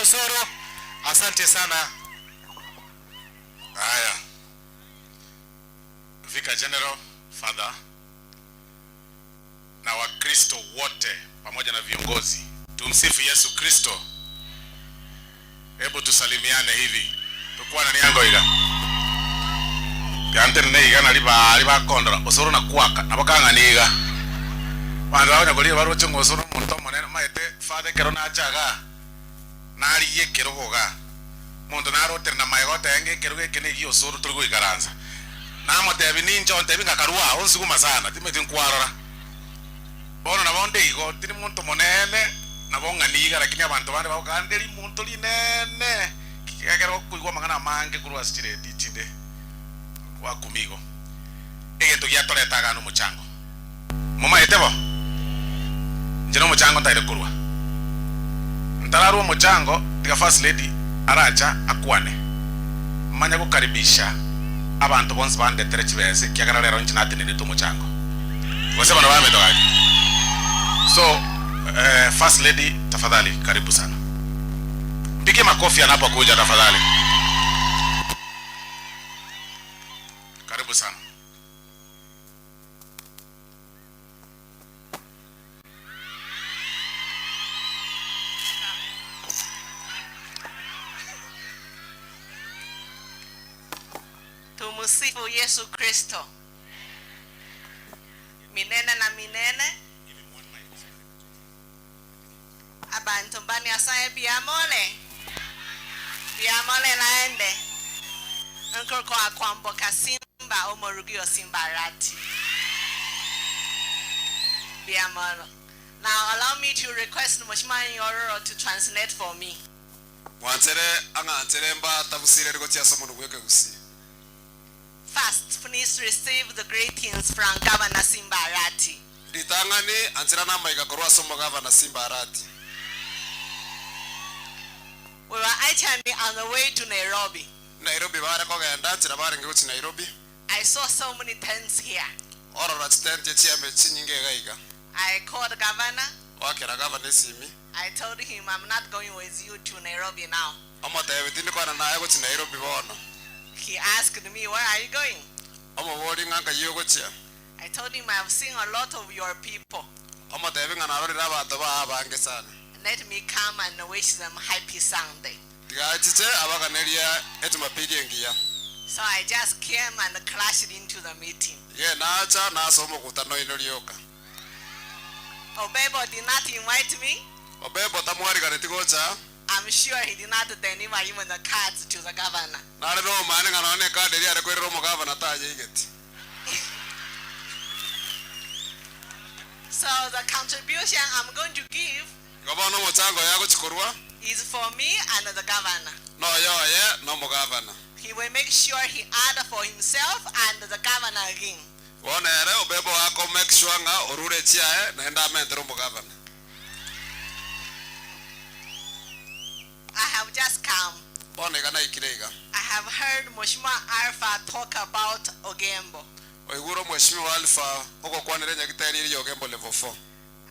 Osoro. Asante sana. Haya, Vicar General Father na Wakristo wote pamoja na viongozi, tumsifu Yesu Kristo. Hebu tusalimiane hivi tukwana niango iga tiantenene iga nari baari bakondora osoro na kwaka nabo kang'ani iga abanto bakonya koria baroche ng'a osoro omonto omonene omanyete Father ekero nacha igaa narigia ekerogo igaa omonto narotere na magega otebe ng'a ekerogo eke negiya osoro tori goikaransa namotebia ninche ontebie ng'a karue aa onsuguma sana timanyeti nkwarora. Bono nabo onde igo, tindi monto monene, nabo ng'a niga, lakini abanto bande bagokaa nde rimonto rinene, ekiagera okoigwa amang'ana amange korwa ase chiredio chinde gwakumia igo. Egento giatoreta igaa nomochango. Momaete bo? Inche nomochango ntaire korwa. Ntararwa omochango, tiga First Lady aracha akwane, manye gokaribisha abanto bonsi bandetere chibesa ekiagera rero inche natenerete omochango. Gose bano bamito gaki. So eh, First Lady tafadhali karibu sana. Mpigie makofi anapokuja tafadhali. Karibu sana. Tumusifu Yesu Kristo minene na minene. Abanto mba Nyasaye mbuya more? Mbuya more naende. Nkorokwa Kwamboka Simba omorugi o Simba Arati. Mbuya mono. Now allow me to request Mheshimiwa Nyororo to translate for me. Mwanchere ang'anchere mbatabusire gochia ase omonwa bw'ekegusii. First, please receive the greetings from Governor Simba Arati. Ritang'ani, anchera namaiga korwa ase omogavana Simba Arati. We were actually on the way to Nairobi. Nairobi bare kogenda, nchera barenge gochia Nairobi. I saw so many tents here. Orora chitenti echiame chinyinge iga iga. I called Governor. Oakera Gavana esimi. I told him I'm not going with you to Nairobi now. Omotebia tindi kwana naye gochia Nairobi bono. He asked me where are you going? Omoboria ng'a nkai ogochia. I told him I have seen a lot of your people. Omotebia ng'a narorire abanto bao abange sana. Let me come and wish them happy Sunday. Tiga achiche abaganerie Ejumapili engiya. So I just came and crashed into the meeting. Iga nacha nase omokutano oino rioka. Obebo did not invite me. Obebo tamwariganeti gocha. I'm sure he did not deliver even the cards to the governor. Nare nomanyete ng'a nonya nekadi eria are koirera omogavana tayeigeti. So the contribution I'm going to give. Igo bono omochango oye agochia korwa. Is for me and the governor. Noyo oye nomogavana. He will make sure he add for himself and the governor again. Bono ere obebe oako make sure ng'a orure echiaye naende amentere omogavana. I have just come. Bono iga naikire iga. I have heard Mheshimiwa Alpha talk about Ogembo. Oigure Omweshimiwa Alpha ogokwanera enyagitari eria ya Ogembo level 4.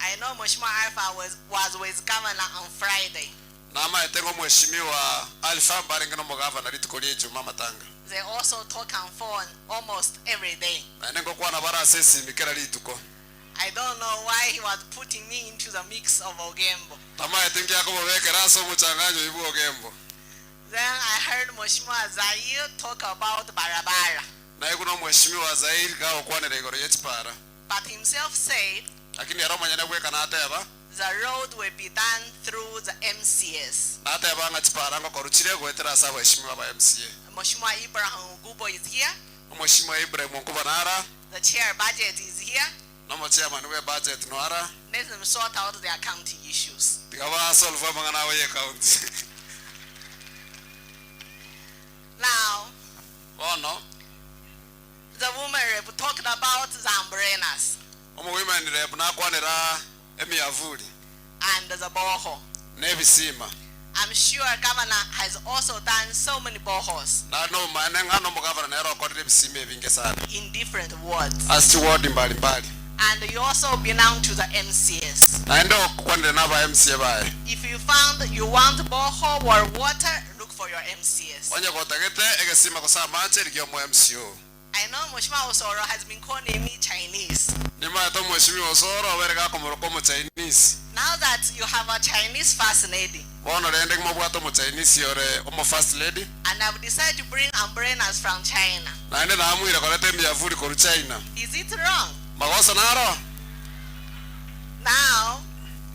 I know Mheshimiwa Alpha was was with Governor on Friday. Namaete ng'a Omweshimiwa Alpha mbarenge nomogavana rituko ria Ejuma amatanga. They also talk on phone almost every day. Naende ngokwana bare ase esimi kera rituko. I don't know why he was putting me into the mix of Ogembo. Tamaeti nki akomobekera ase omochanganyo oyio bw'Ogembo. Then I heard Mheshimiwa Zair talk about barabara. Naigwa n'Omweshimiwa Zair gagokwanera igoro ye chipara. But himself said. Lakini ere omonyene bweka nateba. The road will be done through the MCAs. Nateba ng'a chipara ngokorwa chire goetera ase abaheshimiwa ba MCA. Mheshimiwa Ibrahim Ngubo is here. Omweshimiwa Ibrahim Nkuba nara. The chair budget is here. Nomochairman bwe budget noara. Let them sort out their county issues. Tiga ba solve amang'ana abo ye county. Now. Bono. The woman rep talked about the umbrellas. Omowomen rep nakwanera emiavuli. And the borehole. Na ebisima. I'm sure governor has also done so many boreholes. Nare nobomaene ng'a nomogavana nere okorire ebisima ebinge sana. In different wards. Ase chiward mbali mbali. And you also belong to the MCAs. Naende okwanire naba MCA baye. If you found you want borehole or water, look for your MCAs. Onye gotagete egesima gose amache, rigia omo MCA oo. I know Mheshimiwa Osoro has been calling me Chinese. Nimaete Omweshimiwa Osoro obere gakomoroka Omochinese. Now that you have a Chinese first lady. Bono rende mobwate Omochinese ore omo first lady. And I've decided to bring umbrellas from China. Naende namuire koreta emiavuri korwa China. Is it wrong? Magoso naro? Now,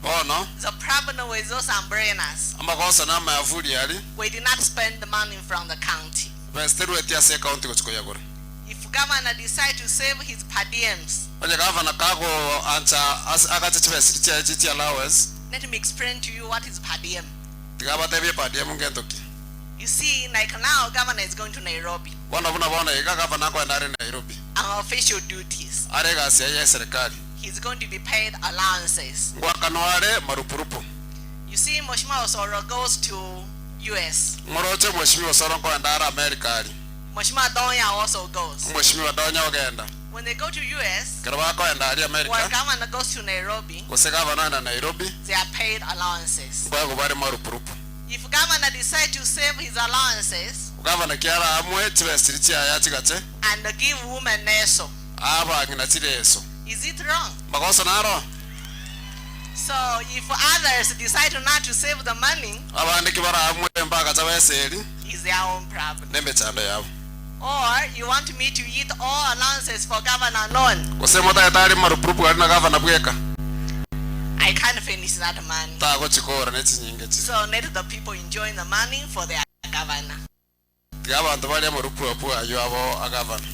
Bono. the problem with those umbrellas. Amagoso namaavuri aria. We did not spend the money from the county. Besa terueti ase ecounty gochia koyagora. If governor decide to save his per diems. Onye gavana kagoancha agache chibesa chiria chiaye chia allowance. Let me explain to you what is per diem. Tiga abatebie per diem ngento ki. You see, like now governor is going to Nairobi. Bono buna bono iga gavana akoenda are Nairobi. On official duties. Are egasi yaye ya eserekari. He's going to be paid allowances. Ngoakanwa are marupurupu. You see, Mheshimiwa Osoro goes to US. Ng'oroche Mheshimiwa Osoro nkoenda are America aria. Mheshimiwa Donya also goes. Omweshimiwa Donya ogenda. When they go to US, Ekero bakoenda aria or America, governor goes to Nairobi, gose gavana oenda Nairobi, they are paid allowances. nkoegwa bare marupurupu. If governor decide to save his allowances Gavana kiara amwe chibesa chiria chiaye achigache, and give women leso, aa abang'ina chireso. is it wrong? Magoso naro? So if others decide not to save the money, Abande kibaramwe mbagacha besa eri, is their own problem. nemechando yabo. Or you want me to eat all allowances for governor alone? Gose motagete are marupurupu gari na gavana bweka? I can't finish that money. Tagochikora ne chinyinga chiri. So let the people enjoy the money for their governor. Tiga abanto barie amarupurupu ayio abo a gavana.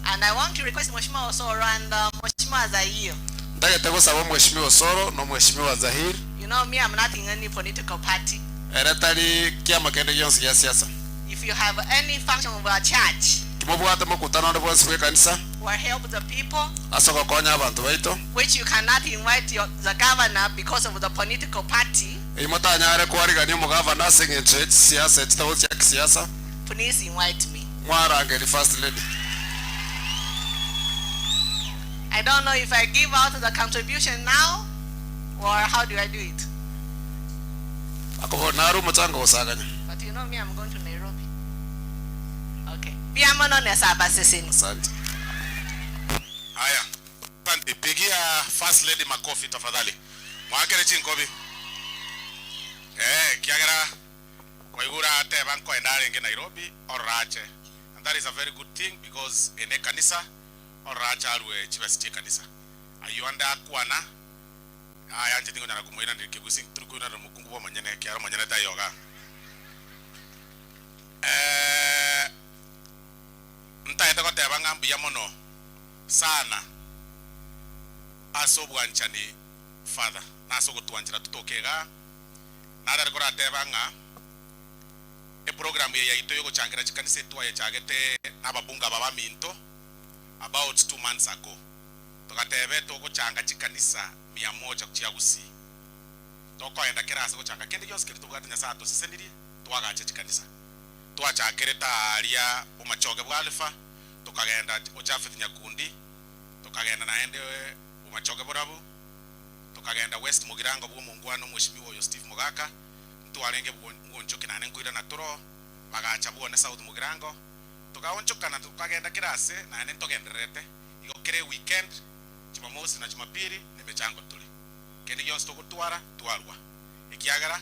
And I want to request Mheshimiwa Osoro and uh, Mheshimiwa Zaire. Ntagete gosaba Omweshimiwa Osoro na Omweshimiwa Zahir. You know me, I'm not in any political party. Ere tari kiama kende gionsi gia siasa. If you have any function of a church. Kimobwate mokutano onde bwonsi bw'ekanisa. Or help the people. Ase ogokonya abanto baito. Which you cannot invite your, the governor because of the political party. Eyio motanyare koarigania omogavana ase eng'encho ye chisiasa echitabo chia kisiasa. Please invite me. Mwarangeri First Lady. I don't know if I give out the contribution now or how do I do it. Akobora nare omochango gosaganya. But you know me, I'm going to Nairobi. Okay. Mbuya mono Nyasaye abaseseni. Asante. Haya. Asante. Pigia First Lady makofi tafadhali. Mwakere chinkobi. Eh, kiagera kwaigura ateba nkoenda arenge Nairobi orache. And that is a very good thing because ene kanisa orache arue chibesa chie kanisa. Ayio ande akwana aya inche tingonyara komoiraneria kegusii tori koiraneria omokungu bwa omonyene ekiagera omonyene taiyo igaa. Eh, ntagete goteba ng'a mbuya mono sana ase obwanchani Father, na ase ogotwanchera totoke igaa. Natare korateba ng'a eprogram eye yaito yogochangera chikanisa etwayechagete nababunge aba baminto about 2 months ago. Togateba togochanga chikanisa mia moja chia Gusii. Tokoenda kera ase gochanga kende gionsi keria tobwate Nyasaye atosesenirie twagacha chikanisa. Twachakerete aaria bomachoge bwa Alpha, tokagenda o Japheth Nyakundi, tokagenda naende bomachoge borabu, tokagenda West Mugirango bwa omongwana omweshimiwa oyo Steve Mogaka, ntwarenge bwonchoki naende nkoirana toro, bagacha bwone South Mugirango, tokaonchokana tokagenda kera ase naende ntogendererete. Igo kera eweekend, Jumamosi na Jumapili, nemechango tore. Kende gionsi togotwara, twarua. Ekiagera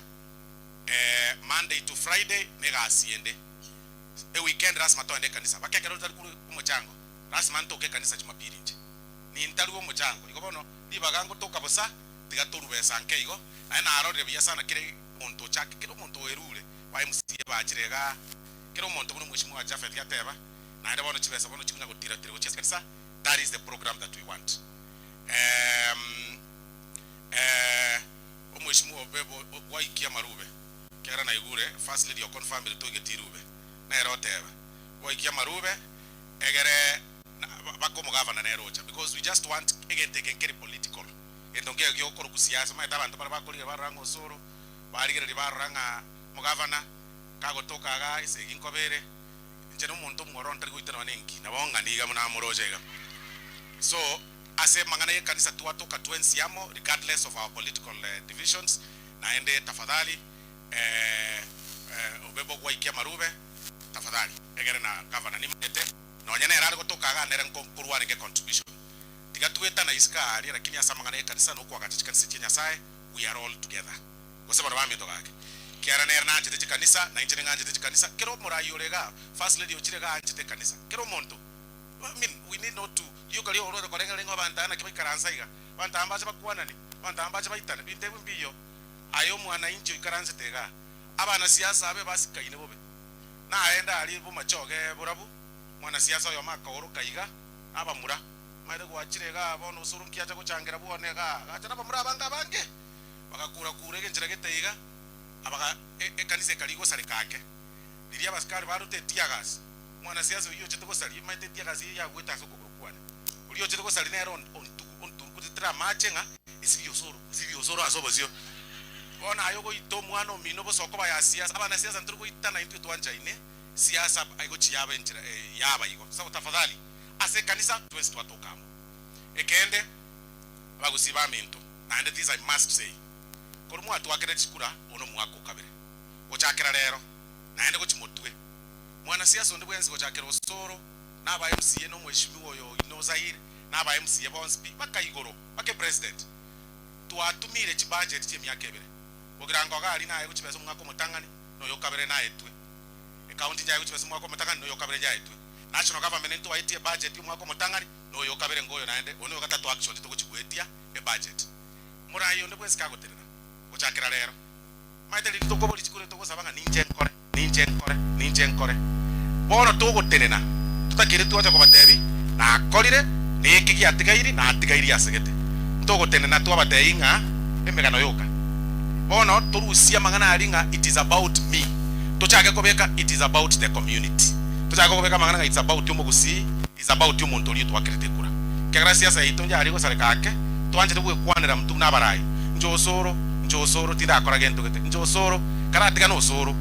Monday to Friday negasi ende. Eweekend lasima togende ekanisa. Baka ekero tari korwa omochango, lasima ntoke ekanisa Jumapili inche. Nintarue omochango. Igo bono, ribaga ngotoka bosa, tiga torue besa nke igo, naende narorire buya sana kera omonto ochake, kera omonto oerure, ba MCA bachire igaa, kera omonto buna omweshimiwa Japhet ateba, naende bono chibesa bono chikonya gotira tira gochia ase ekanisa, that is the program that we want. Eeh eh, omweshimiwa obe gwaikia amarube, ekiagera naigure first lady oconfirmire toigeti irube, nere oteba, gwaikia amarube egere baka omogavana nere ocha because we just want egento eke nkeri political, egento nkeiyo giokoroku siasa, omanyete abanto bare bakorigia barora ng'a osoro, barigereria barora ng'a omogavana kagotoka igaa esegi nkoba ere, inche nomonto omwororo ntari goita nonya nenki, nabo ng'a niga buna amoroche iga. So. Ase amang'ana y'ekanisa twatoka twensi amo regardless of our political divisions, naende tafadhali obe bogwaikia amarube tafadhali egere na gavana nimanyete nonye nere are gotoka igaa nere nkorwa arenge contribution. Tiga twetana isiko aaria lakini ase amang'ana y'ekanisa na okoagacha chikanisa chia Nyasaye we are all together. Gose bono baminto gaki kiara nere nanchete chikanisa na inche ning'anchete chikanisa kera omorai ore igaa first lady ochire igaa anchete ekanisa kera omonto I mean we need not to rioka ria ororo koreng'ana ng'a abanto aya naki baikaransa iga abanto aba mbache bakwanani abanto aba mbache baitane binto ebi mbiyo aye omwanainchi oikaransete igaa abanasiasa abe basikaine bobe naende aria bomachoge borabu mwanasiasa oyomo akaoroka iga nabamura Omanyete gwachire igaa bono osoro nkiacha gochangera bwone igaa, agacha nabamura abange abange, bagakura-kura egenchera gete iga, abaga ekanisa ekaria gosareka ake. Riria abasikari barute etiagasi, omwanasiasa oyio ochete gosaria, omanyete etiagasi eyio yagwete ase okogoro kwane, oria ochete gosaria nere onturukutetera amache ng'a esibie osoro, osibie osoro ase obosio. Bono aye ogoita omwana omino bosa okoba ya siasa, abanasiasa ntori goitana intwe twanchaine siasa egochia yaba enchera yaba igo. So tafadhali. Ase ekanisa twensi twatoka amo. Ekende, abagusii baminto, naende this I must say, korwa mwatwakerete chikura oyo nomwaka okabere, gochakera rero, naende gochia motwe, mwanasiasa onde bwensi gochakera Osoro, na aba MCA na omweshimiwa oyo oino Zaire, na aba MCA bonsi pi, baka igoro, baka epresident, twatumire chibudget chia emiaka ebere. Bogirango iga aria naye gochibesa omwaka omotang'ani, na oyo okabere naetwe. Ecounty njaye gochibesa omwaka omotang'ani, na oyo okabere njaetwe. National government ntwaetie ebudget y'omwaka omotang'ani, na oyo okabere ngoyo naende, oyo noyo gatato actually togochia goetia ebudget. Morai onde bwensi kagotenena gochakera rero, maete riria tokoboria chikura togosaba ng'a ninche nkore, ninche nkore, ninche nkore. Bono togotenena totakeire twacha kobatebi nakorire na eke giatigairi natigairi asegete. Ntogotenena twabatebi ng'a emegano yoka. Bono torusie amang'ana aria ng'a it is about me, tochake kobeka it is about the community. Tochake kobeka amang'ana ng'a it's about omogusii, it's about omonto oria otwakerete ekura. Ekiagera siasa yaito nchare gosareka ake, twanchete gwekwanera mtu buna abarai, inche osoro, inche osoro, tindakora gento gete, inche osoro, karatiga nosoro,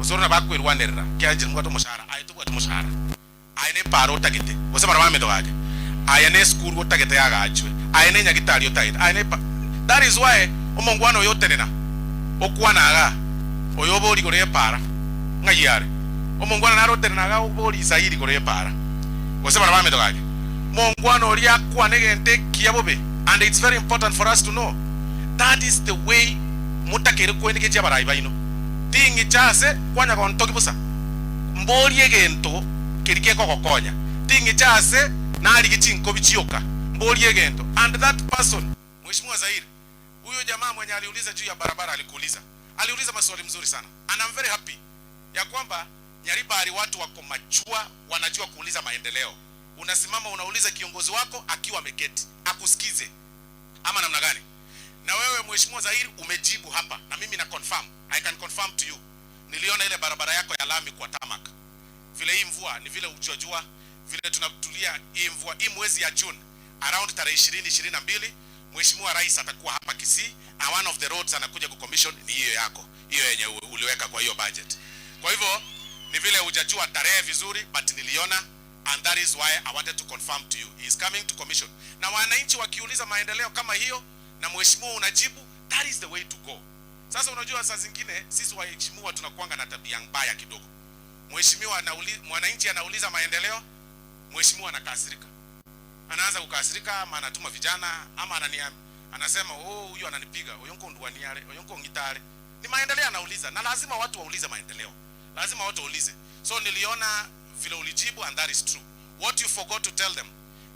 osoro nabo akwerwanerera, ekiagera inche nimbwate omoshahara, aye tobwati moshahara. Aye nepaara otagete, gose barabwo bamete gake, aye nesukuru otagete yagachwe, aye nenyagitari otagete, aye nepa. That is why omongwana oyo otenena okwana igaa, oyo obori igoro y'epaara, ng'ai are? Omongwana nare otenena igaa obori Isairi igoro y'epaara, gose barabwo bamete gake. Mongwana oria akwane egento ekiya bobe, and it's very important for us to know that is the way motakeire koendekeria abarai baino. Ting'icha ase kwanya gontogi bosa. Mborie egento keria kekogokonya, ting'icha ase narigie chinkobi chioka, mborie egento and that person. Mheshimiwa Zaire, huyo jamaa mwenye aliuliza juu ya barabara alikuuliza, aliuliza maswali mzuri sana and I'm very happy ya kwamba Nyaribari watu wako machua, wanajua kuuliza maendeleo. Unasimama unauliza kiongozi wako akiwa ameketi akusikize ama namna gani? Na wewe Mheshimiwa Zaire umejibu hapa na mimi na confirm, I can confirm to you Niliona ile barabara yako ya lami kwa tarmac. Vile hii mvua ni vile hujajua vile tunatulia hii mvua hii mwezi ya June around tarehe 20 22 Mheshimiwa Rais atakuwa hapa Kisii na one of the roads anakuja kucommission ni hiyo yako hiyo yenye uliweka kwa hiyo budget. Kwa hivyo ni vile hujajua tarehe vizuri but niliona and that is why I wanted to confirm to you he is coming to commission. Na wananchi wakiuliza maendeleo kama hiyo na mheshimiwa unajibu, that is the way to go. Sasa unajua saa zingine sisi waheshimiwa tunakuanga na tabia mbaya kidogo. Mheshimiwa anauli, mwananchi anauliza maendeleo, mheshimiwa anakasirika, anaanza kukasirika, ama anatuma vijana ama anania, anasema oh, huyu ananipiga, huyu nkonduaniare, huyu nkongitare. Ni maendeleo anauliza, na lazima watu waulize maendeleo, lazima watu waulize. So niliona vile ulijibu and that is true. What you forgot to tell them,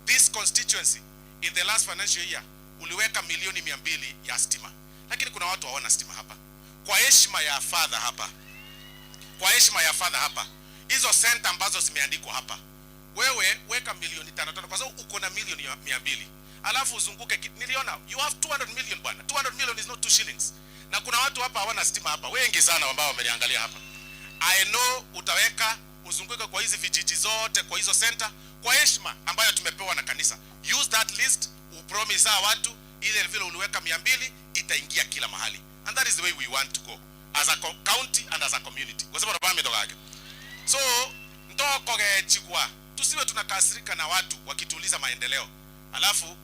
this constituency in the last financial year uliweka milioni 200 ya stima lakini kuna watu hawana stima hapa. Kwa heshima ya father hapa, kwa heshima ya father hapa, hizo center ambazo zimeandikwa hapa, wewe weka milioni tano tano, kwa sababu uko na milioni 200, alafu uzunguke. Niliona you have 200 million bwana, 200 million is not 2 shillings, na kuna watu hapa hawana stima hapa, wengi sana ambao wameliangalia hapa. I know utaweka uzunguke kwa hizi vijiji zote, kwa hizo center, kwa heshima ambayo tumepewa na kanisa. Use that list, upromise hawa watu ile vile uliweka 200 itaingia kila mahali, and that is the way we want to go as a county and as a community. Kwa sababu bambe so ntokogechigwa, tusiwe tunakasirika na watu wakituuliza maendeleo, alafu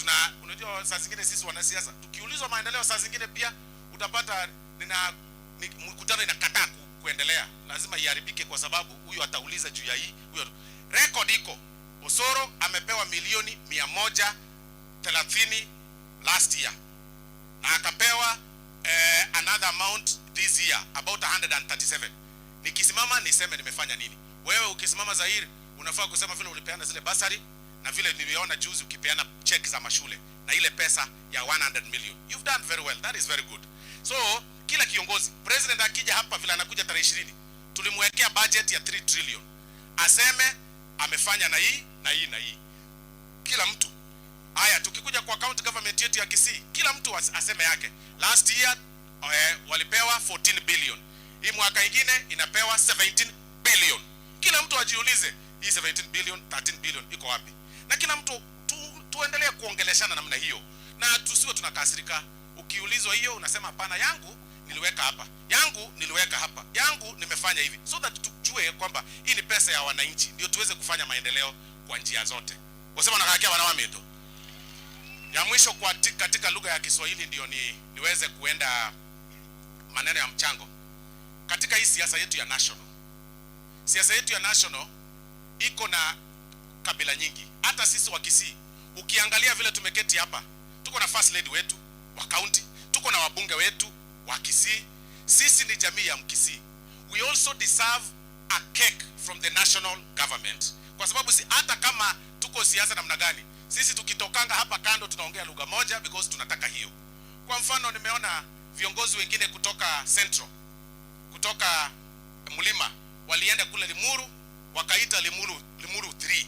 tuna unajua saa zingine sisi wanasiasa tukiulizwa maendeleo saa zingine pia utapata nina ni, mkutano inakataa kuendelea, lazima iharibike kwa sababu huyu atauliza juu ya hii huyo. Record iko, Osoro amepewa milioni 130 last year na akapewa another amount this year about 137. Nikisimama niseme nimefanya nini? Wewe ukisimama Zahir, unafaa kusema vile ulipeana zile basari na vile niliona juzi ukipeana check za mashule na ile pesa ya 100 million. You've done very well. That is very good. So kila kiongozi, president akija hapa vile anakuja tarehe 20, tulimwekea budget ya 3 trillion. Aseme amefanya na hii na hii na hii. Kila mtu. Haya, tukikuja kwa county government yetu ya Kisii, kila mtu aseme yake. Last year walipewa 14 billion. Hii mwaka ingine inapewa 17 billion. Kila mtu ajiulize hii 17 billion, 13 billion iko wapi? Na kila mtu tuendelee kuongeleshana namna hiyo, na tusiwe tunakasirika. Ukiulizwa hiyo unasema hapana, yangu niliweka hapa, yangu niliweka hapa, yangu nimefanya hivi, so that tujue kwamba hii ni pesa ya wananchi, ndio tuweze kufanya maendeleo kwa njia zote. Wasema nakakia wana wa mindo ya mwisho kwa katika lugha ya Kiswahili ndio niweze kuenda maneno ya mchango katika hii siasa yetu ya national. Siasa yetu ya national iko na kabila nyingi. Hata sisi wa Kisii, ukiangalia vile tumeketi hapa, tuko na first lady wetu wa county, tuko na wabunge wetu wa Kisii. Sisi ni jamii ya Mkisii. We also deserve a cake from the national government, kwa sababu si hata kama tuko siasa namna gani, sisi tukitokanga hapa kando tunaongea lugha moja because tunataka hiyo. Kwa mfano, nimeona viongozi wengine kutoka Central, kutoka mlima walienda kule Limuru, wakaita Limuru 3,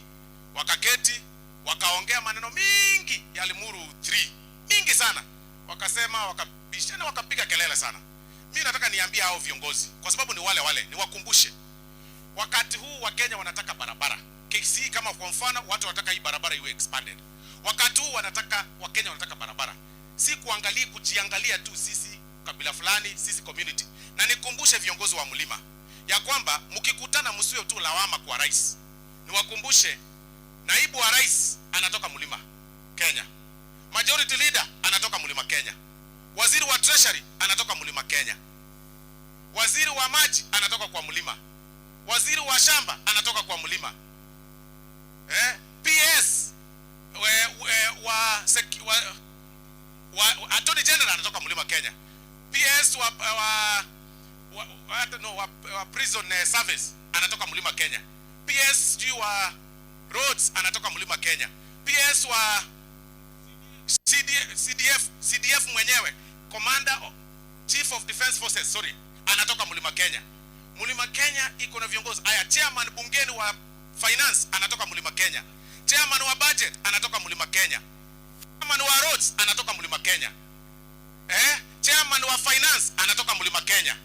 wakaketi wakaongea maneno mingi ya Limuru 3 mingi sana, wakasema, wakabishana, wakapiga kelele sana. Mimi nataka niambie hao viongozi, kwa sababu ni wale wale, niwakumbushe wakati huu wa Kenya wanataka barabara. KC kama kwa mfano watu wanataka hii barabara iwe expanded. Wakati huu wanataka Wakenya wanataka barabara, si kuangalia kujiangalia tu sisi kabila fulani, sisi community. Na nikumbushe viongozi wa mlima ya kwamba mkikutana msiwe tu lawama kwa rais. Niwakumbushe naibu wa rais anatoka mlima Kenya, majority leader anatoka mlima Kenya, waziri wa treasury anatoka mlima Kenya, waziri wa maji anatoka kwa mlima, waziri wa shamba anatoka kwa mlima, PS we, wa, sec, wa, wa, attorney general anatoka mlima Kenya, PS wa, no, wa prison service anatoka mlima Kenya, PS sijui wa roads anatoka mlima Kenya, PS wa CDF mwenyewe commander chief of defense forces sorry anatoka mlima Kenya. Mlima Kenya iko na viongozi haya. Chairman bungeni wa finance anatoka mlima Kenya, chairman wa budget anatoka mlima Kenya, chairman wa roads anatoka mlima Kenya, chairman wa finance anatoka mlima Kenya,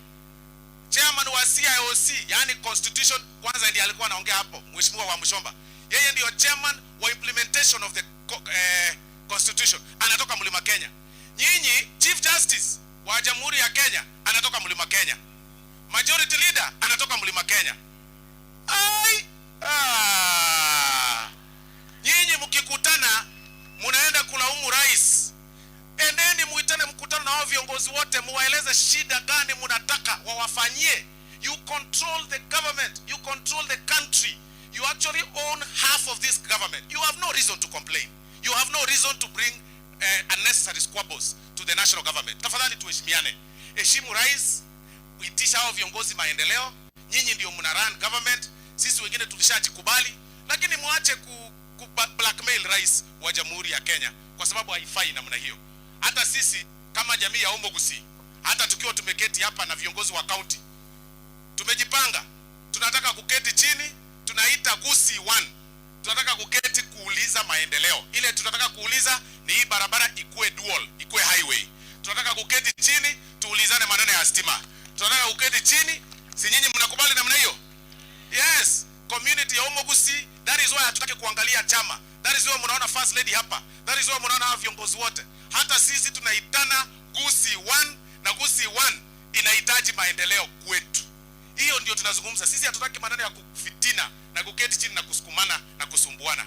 chairman wa CIOC yani constitution kwanza ndiye alikuwa anaongea hapo, mheshimiwa wa Mshomba, yeye ndio chairman wa implementation of the constitution anatoka mlima Kenya. Nyinyi chief justice wa jamhuri ya Kenya anatoka mlima Kenya, majority leader anatoka mlima Kenya. Ai, ah. Nyinyi mkikutana mnaenda kulaumu rais. Endeni muitane mkutano na hao viongozi wote, muwaeleze shida gani mnataka wawafanyie. You control the government, you control the country. You actually own half of this government. You have no reason to complain. You have no reason to bring unnecessary squabbles to the national government. Tafadhali tuheshimiane. Heshimu rais, itisha hao viongozi maendeleo. Nyinyi ndio mna run government, sisi wengine tulishajikubali, lakini muache ku blackmail rais wa jamhuri ya Kenya kwa sababu haifai namna hiyo. Hata sisi kama jamii ya Omogusi, hata tukiwa tumeketi hapa na viongozi wa county, tumejipanga, tunataka kuketi chini, tunaita Gusii 1. Tunataka kuketi kuuliza maendeleo. Ile tunataka kuuliza ni hii barabara ikue dual, ikue highway. Tunataka kuketi chini tuulizane maneno ya stima. Tunataka kuketi chini, si nyinyi mnakubali namna hiyo? Yes, community ya Omogusi, that is why hatutaki kuangalia chama. That is why mnaona first lady hapa. That is why mnaona hawa viongozi wote. Hata sisi tunaitana Gusii 1 na Gusii 1 inahitaji maendeleo kwetu. Hiyo ndio tunazungumza. Sisi hatutaki maneno ya kufitina na kuketi chini na kusukumana na kusumbuana.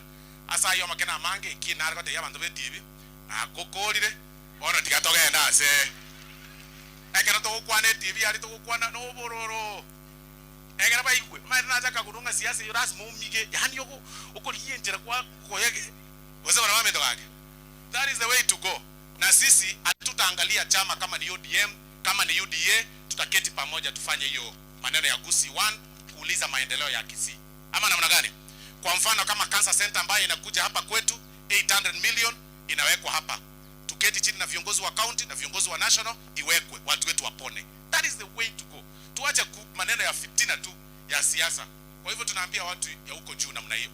Ase ayio amakene amange, eki nare gotebia abanto b'etibi, Nagokoorire, bono tiga togende ase ekero togokwana etibi aria togokwana nobororo. Ekero baigwe, omanyete nache akagurwa ng'a siasa eyio lasima omige, yaani ogo okorigia enchera kwa koyege gose bana baminto gaki. That is the way to go. Na sisi hatutaangalia chama kama ni ODM, kama ni UDA, tutaketi pamoja tufanye hiyo maneno ya Gusii one kuuliza maendeleo ya Kisii. Ama namna gani? Kwa mfano kama cancer center ambayo inakuja hapa kwetu 800 million inawekwa hapa. Tuketi chini na viongozi wa county na viongozi wa national iwekwe, watu wetu wapone. That is the way to go. Tuache ku, maneno ya fitina tu ya siasa. Kwa hivyo tunaambia watu ya huko juu namna hiyo.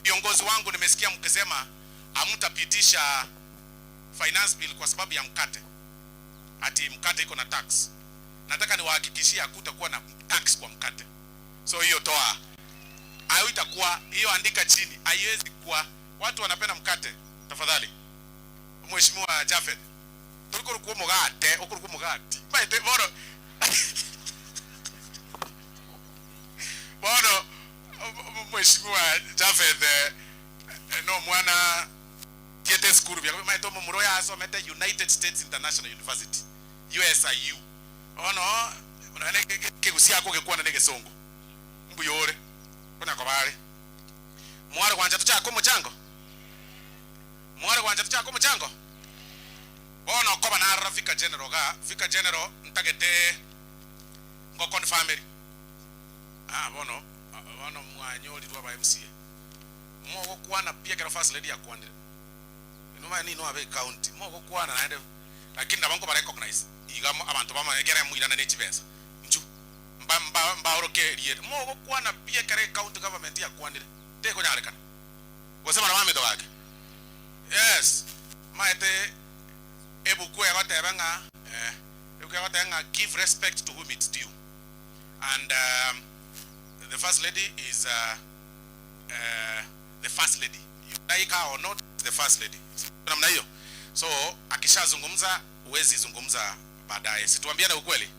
Viongozi wangu nimesikia mkisema hamtapitisha finance bill kwa sababu ya mkate, ati mkate iko na tax. Nataka niwahakikishie hakutakuwa na tax kwa mkate, so hiyo toa hayo, itakuwa hiyo, andika chini, haiwezi kuwa. Watu wanapenda mkate, tafadhali. Mheshimiwa Jafeth, tulikurukwo mugate ukurukwo mugati maite bono bono Mheshimiwa Jafeth eh, no mwana tiete esukuru bia maete omomura oyo asomete United States International University USIU bono nonye kegusia akogekwana na egesongo mbuya ore konya koba are mware gwancha tochake omochango mware gwancha tochake omochango bono okoba narora Vicar General igaa Vicar General ntagete ngo confirmeri ah bono bono mwanyorirwe aba MCA Mogokwana pi ekero first lady akwanire? Inwe manye ninwe abe ecounty mogokwana naende lakini nabo nkoba recognize iga abanto bamanye ekere moirane ne chibesa inchu mba mba mbaoroke erieta mogokwana pi ekero ecounty government yakwanire tekonyarekana gose bana baminto gaki yes maete ebuku egoteba ng'a eh ebuku egoteba ng'a give respect to whom it's due and the first lady is the first lady you like her or not the first lady namna hiyo so akishazungumza huwezi zungumza baadaye si tuambiane ukweli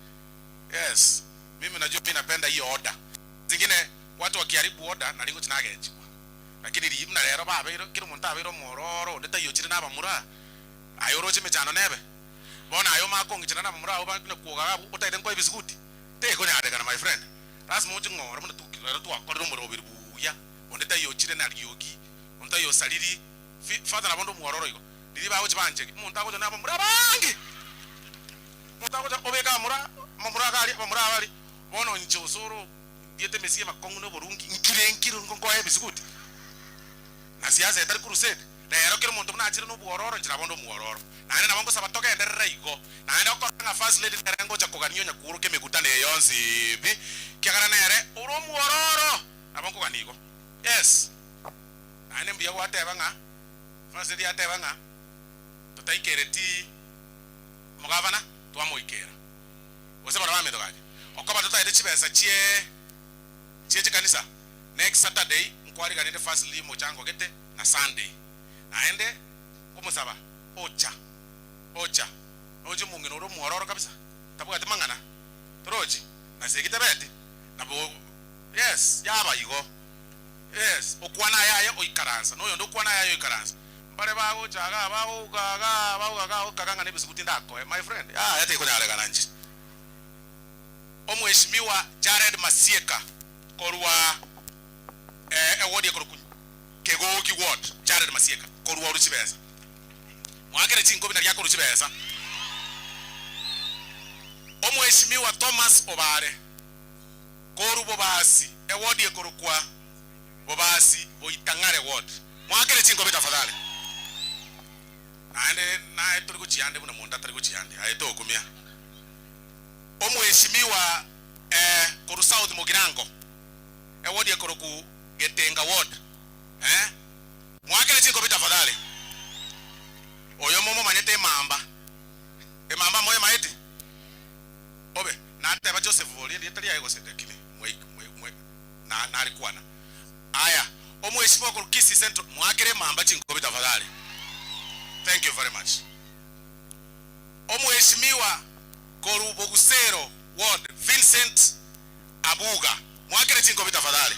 yes mimi najua mimi napenda hiyo order zingine watu wakiharibu order na ringo chinagechigwa lakini rimna rero babeire kila omonto abeire omwororo onde taiochire na abamura aye oroche emechando nebe bono aye omanye kong'ichana na abamura abwo bakuna kwogaga abwo otaete nkoe ebisuguti tekonyarekana my friend Lasima oche ng'ora buna ero twakorire omoroberi buya, onde taiyo ochire na riogi, onde taiyo osariri. Father nabo onde omwororo igo, riria bagochia banchegi, omonto agocha na abamura abange, omonto agocha obeka abamura, abamura iga aria, abamura aba aria, bono inche osoro ndiete emesie emakong'u na oborungi, nkire nkire nkoe ebisuguti, na siasa etari crusade. Rero kera omonto buna achire nobwororo, inche nabo onde omwororo. Naende nabo ngosaba togenderere igo. Naende okorora ng'a First Lady nere ngocha kogania onya kworokia emekutano eye yonsi pi, ekiagera nere ore omwororo. Nabo nkogania igo. Yes. Naende mbuya gwateba ng'a, First Lady ateba ng'a totaikereti omogavana, twamoikera. Gose baria baminto gaki, okoba totaete chibesa chie chie chikanisa, next Saturday nkwariganete First Lady omochango gete na Sunday. Naende nkomosaba, ocha, ocha, noche omong'ina ore omwororo kabisa, tabwati mang'ana, torochi? Nase eki tabeti, nabo, yes, yaba igo, yes, okwana ayaye oikaransa, na oyonde okwana ayaye oikaransa. Mbare bagocha igaa, bagouka igaa, bagouka igaa, okaga ng'a nebisuku tindakoe, my friend, yaya tekonyarekana inche. Omweshimiwa Jared Masieka korwa eward ekorokwa Kegogi ward, Jared Masieka, korwa oru chibesa. Moakere chinkobi naria akorwa chibesa. Omweshimiwa Thomas Obare, korwa Bobasi, eward ekorokwa Bobasi Boitang'are ward. Moakere chinkobi tafadhali. Naende naye tori gochia ande buna monto atari gochia ande. Aye tokumia. Omweshimiwa eh, korwa South Mugirango, eward ekorokwa Getenga ward eh Mwakere chinkobi tafadhali. Oyo momomanyete emamba. Emamba moyemaeti? Obe nateba Joseph boria erieta riaye gose lakini mwe mwe mwe na narikwana. Aya omweshimiwa korwa Kisii Central mwakere emamba chinkobi tafadhali. Thank you very much. Omweshimiwa korwa Bogusero ward Vincent Abuga mwakere chinkobi tafadhali.